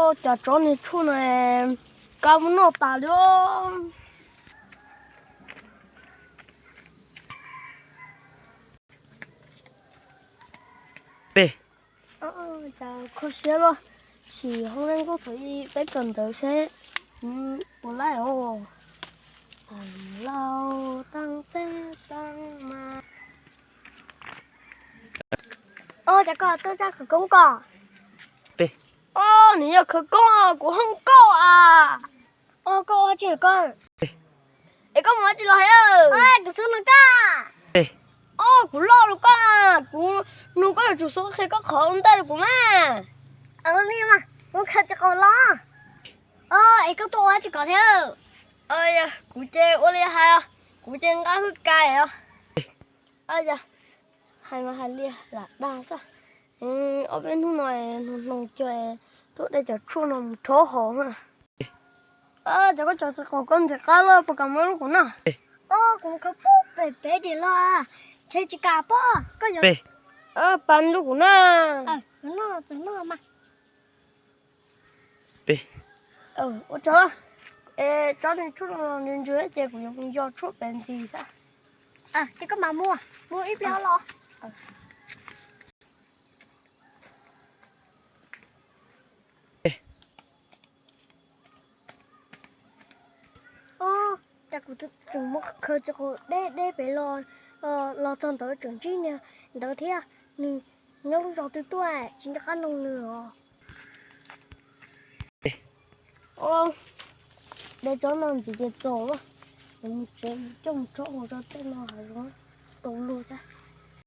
Cov tsob niag tshuaj no kab muab noj tas li os. Peb, kho siab los sim hoob leej nkauj thaum ub peb kawm ntawv seb puas laij os. Xav laus taag teb taag mas. Os, cas koj tuaj tshaj khawv koob ko? Peb, os, nws yog khawv koob, kuv hoob nkauj as. Os, koj ua tsi ko? Es koj mus ua tsi los hais? Kuv xub nug koj. Os, kuv loj lus koj, kuv nug koj yuav tsum xub qhia koj qhov ntej rau kuv mas. Li mas kuv khaws txiv qaum los. Os, es koj tuaj ua tsi ko thiab? Kuv ces ua li hais os, kuv ces nqa hwj kais os. Yog hais mas hais li lam dag xwb. Ob peb hnub no hnoos hnoos cuag tuaj de cov tshuaj no mus rhaub haus na. Cov koj cov txiv qaum koj ntxim qab loj, puas kam muab lub kuv noj? Kuv mus khaws pub pem pem dim los, ntshe tsis kam pob. Koj yuav pab lub kuv na. Ua tsaug, es tsob niag tshuaj no nws ntsws ces kuv yuav mus yos tshuaj pem ntxiv xwb. Ces koj mam mus, mus ib pliag los. Os, cas kuv tseem muab khaws txiv qaum deb deb pem los, los txog ntawd tseem ntsib niag ntawd thiab, nws nyob lub zos twg tuaj tsis nco qab noog nws os. De tsob no ntxiv ces txaus, kuv mus tsev coj mus rhaub haus rau tej no hav zoov tau lug thiab.